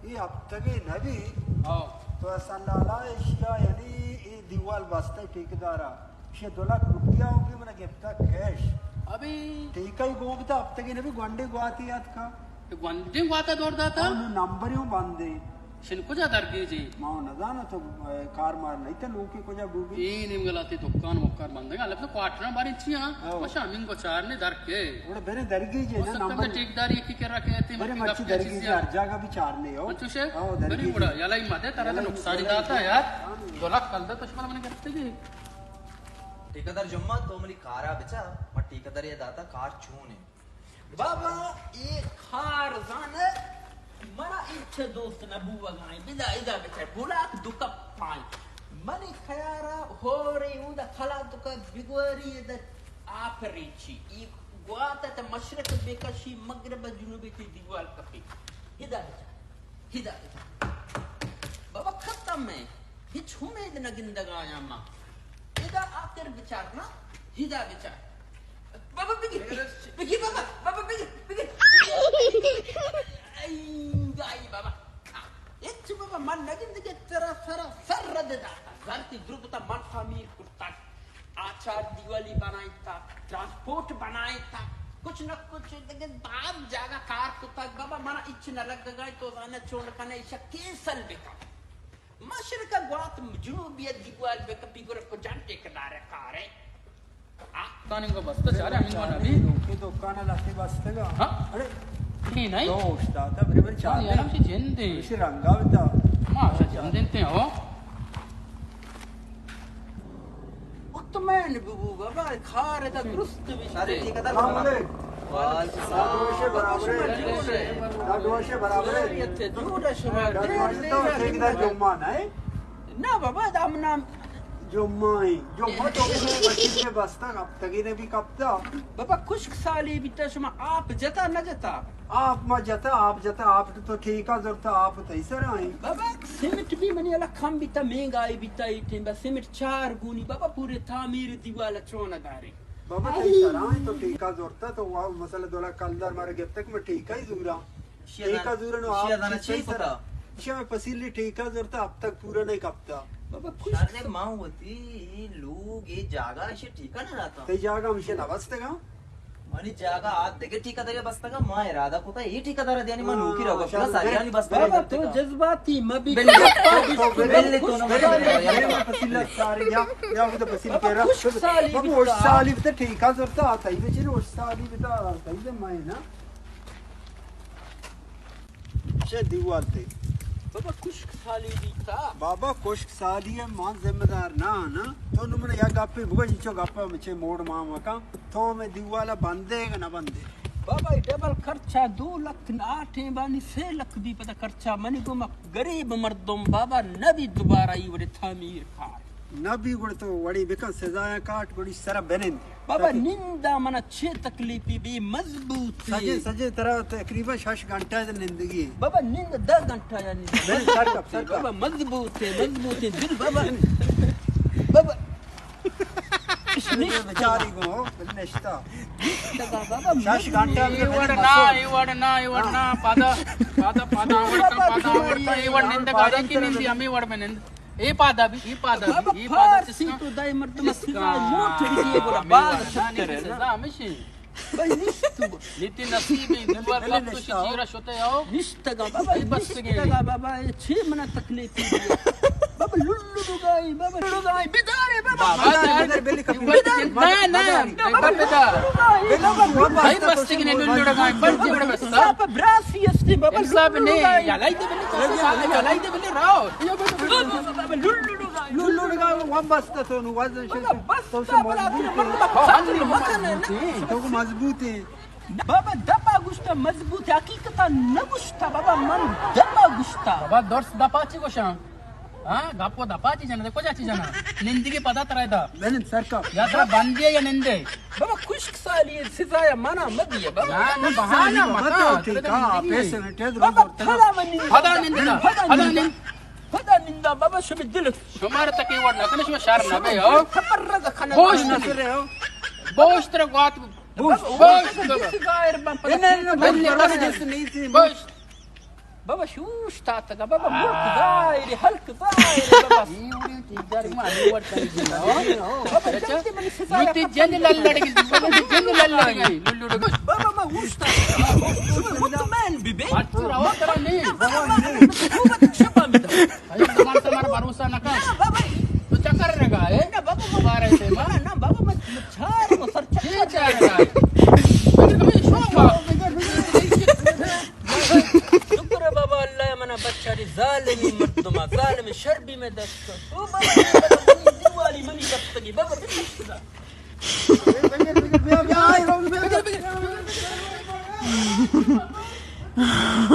اے ہفتگے نبی۔ ہاں۔ تو اصل لالا ایشیا، یعنی اے دیوال بستہ ٹھیکیدارا۔ ایشیا دو لکھ روپیہ ہو بھی منا گپتا کیش۔ ابھی ٹھیکہ ہی گوگتا ہفتگے نبی گونڈے گواتی یاد کا۔ گونڈے گواتا دور داتا؟ ہاں، نو نمبر یوں بندے۔ شن کجا درگیجی؟ ما نزاناں تو، اے، کار مار نہیں تے لوکی کجا بوگی؟ اے نیم گلاتی دکان مکار بندگا، البتہ کوارٹر باری چی ہاں؟ او۔ مشا ہمین کو چارنے در کے۔ اوڑا برے درگیجی نا، نمبر ٹھیکداری کی کر رکھے تھے، برے مچی درگیجی، ہر جگہ بھی چارنے ہو۔ اچھا شے؟ او، برے درگیجی۔ اوڑا یلا ہی مدے ترا تو نقصانی داتا یار۔ دو لاکھ کل دے تو شمال من کرتے گی۔ ٹھیکیدار جمعہ تو منی کارا بچا، ما ٹھیکیدار یہ داتا کار چون ہے۔ بابا، اے کار زانہ، منا ہچ دوست نہ بوگا ایں۔ بدا ادا بچار، بلاک دو کپائیں۔ منی خیارا ہورے اودا کلا تو کا بگوری ادا آپ ریچی۔ ای گوات تا مشرق بکشی، مغرب جنوبی تی دیوال کپی۔ ادا بچار، ادا بچار۔ بابا ختم ہے۔ ہچ امید نہ گندگا آیاں ما۔ ادا آخر بچار نا، ادا بچار۔ بابا بگی، بگی بابا، بابا بگی، بگی۔ ای، ای بابا۔ ہچ بابا من نہ گندگے ترا سرا سر رد داتا۔ زرتی دربتا من تعمیر کرتا۔ آچار دیوالی بنائیتا، ٹرانسپورٹ بنائیتا۔ کچھ نہ کچھ دگہ بعد جاگہ کار کتا۔ بابا منا ہچ نہ لگگا، تو زانا چون کنے ایشا کینسل بکن۔ مشرق ء گوات جنوبی ء دیوال بہ کپی گڑا کجام ٹھیکیدار ء کار ء؟ آ۔ تانی گو بستہ چارے ہمین گو نبی۔ لوکی دکان ء لہتے بستگا۔ ہاں۔ اڑے۔ اے نہیں۔ تو استاد ء برے برے چار یار دے۔ ہمشی جند ایں۔ ہمشی رنگا بتا۔ ما ہمشی جند انت ہو۔ مطمئن ببو بابا، کار ادا درست بی۔ سلام علیکم۔ وعلیکم السلام۔ ڈاکٹر وشے برابر ہے۔ ڈاکٹر وشے برابر ہے۔ جوڑ شما۔ ڈاکٹر وشے تو ٹھیکیدار جمعہ نہ ہے؟ نہ بابا، دا ہم نام۔ جمعہ ہی۔ جمعہ تو وکیل کے بستا، ہفتگی نے بھی کپتا۔ بابا، خشک سالی بیتا، شما آپ جتا نہ جتا؟ آپ ما جتا، آپ جتا، آپ تو ٹھیکہ زرتا، آپ تئی سر آئیں۔ بابا، سیمنٹ بھی منی الگ کم بیتا، مہنگائی بیتا، ای ٹیم با سیمنٹ چار گونی، بابا، پورے تعمیر دیوال چون دارے۔ بابا، تئی سر آئیں، تو ٹھیکہ زرتا، تو وا مسئلہ دولا کلدار مارا گپتا کہ میں ٹھیکہ ہی زورا۔ ٹھیکہ زورا نو آپ چی سر؟ شما پسیلی ٹھیکہ زرتا، اب تک پورا نہیں کپتا۔ بابا، خوش شر ما ہوتی، ای لوگ، ای جاگہ، اشی ٹھیکہ نہ داتا۔ تئی جاگہ ہمشی نہ بستگا؟ منی جاگہ آ دگہ ٹھیکیدارے بستگا، ما ارادہ کتا اے ٹھیکیدار دیانی، ما نوکی روگا، پورا ساریانی بستگا۔ بابا تو جذباتی مبی۔ بلے تو، بلے تو نہ بلے۔ پسیلہ ساری یا، یا وہ تو پسیل بابا، کرا۔ خوش سالی بابا، بیتا۔ خوش سالی بیتا، ٹھیکہ زرتا آتا ہی بچے، خوش سالی بیتا آتا ہی میں نا۔ چہ دیوال تے۔ بابا، خشک سالی بیتا۔ بابا، خشک سالی ء ما ذمہ دار نہ آں نا۔ تو نوں من یک گپے بگوش، انچو گپ ء مچے موڑ ما مکن۔ تو ہمے دیوال ء بندے کہ نہ بندے؟ بابا، اے ڈبل خرچہ دو لکھ، آ ٹیمبانی سے لکھ بی پدا خرچہ۔ منی گوما غریب مردم بابا نہ بی دوبارہ ای وڑے تعمیر کار۔ نہ بی گڑا تو وڑی بکن، سزایاں کاٹ، گڑی سرا بنند۔ بابا، نندا منا چے تکلیفی بی، مضبوط۔ سجے، سجے ترا تقریباً شش گھنٹہ نندگی۔ بابا، نند دہ گھنٹہ یا نند۔ بلے سر کپ، سر کپ۔ بابا، مضبوط ہے، مضبوط ہے دل بابا۔ بابا۔ بیچاری گو، بل نشتا۔ بابا، شش گھنٹہ اے وڑ نا، اے وڑ نا، اے وڑ نا، پادا، پادا، پادا، وڑ کا، پادا، وڑ کا، اے وڑ نند گاڑی کی نندی، ہمیں وڑ میں نند۔ اے پادا بھی، اے پادا بھی، اے پادا فارسی چسکا۔ تو دای مردم چسکا۔ سزا موٹ بھی دیے گڑا، باز شتر ہے نا۔ سزا ہمیشہ۔ بھائی نشت تو۔ نیتی نصیب ہے، دوبار کب تو شچیرا شتے ہو۔ نشتگا بابا، اے بس نشتگا بابا، اے چھ منا تکلیف ہے۔ بابا لولو لگائی، بابا لولو لگائی، بدارے بابا۔ بابا، بدار، بدار، بلی کپی۔ بدار۔ نہ، نہ، بدار، بدار۔ بابا، بھائی بس کے لولو لگائی، بس کے لولو لگائی۔ بابا براسی استے بابا، انصاف لولو نہیں، لگائی۔ یلائی دے بلی، یلائی دے بلی، راو۔ لولو لگا وام بستا تو نو وزن شد۔ بابا، بستا تو بلا مضبوط ہے۔ تو مضبوط ہے۔ بابا دپا گشتا مضبوط ہے، حقیقتا نہ گشتا بابا، من دپا گشتا۔ بابا درس دپا چی گوشاں؟ ہاں، گپ و دپا چی جنا، کجا چی جنا؟ نندگی پدا ترا دا۔ بلن سرکار۔ یا ترا بندے یا نندے؟ بابا خشک سالی سزا یا منا مدی بابا۔ نہ، نہ، بہانہ مت، ٹھیک ہے، پیسے نٹے بابا، پدا منی۔ پدا نندگا، پدا نند۔ پدا نندا بابا، شمی دل۔ شمار تکی وڑ نہ کنے، شما شر نہ بے ہو۔ خبر رد کھنا۔ بوش نہ سرے ہو۔ بوش ترا گوات۔ Bush, Bush. بس، بس۔ بابا شوش تاتگا، بابا ملک ظاہر، ہلک ظاہر، بابا۔ اے وڑیں ٹھیکدار ما ہمے وڑ کر دیا۔ بابا جلدی منی سزا نو تی جند لل لڑگی، بابا تی جند لل لڑگی، لڑگی۔ بابا ما اوشتا۔ مطمئن بی بے۔ اچھا، راو ترا نہیں۔ بابا ما شپا میدا۔ اے زمان سے ہمارا بھروسہ نہ کر۔ بابا۔ تو چکر رگا ہے؟ نہ بابا ما دوبارہ سے ما۔ نہ بابا ما چار ما سر چکر۔ چار رگا ہے؟ شکر ہے بابا، اللہ منا بچاری ظالمی مردما، ظالم شربی میں دست کن۔ او بابا، منی دیوالی منی کپتگی، بابا، بسم اللہ۔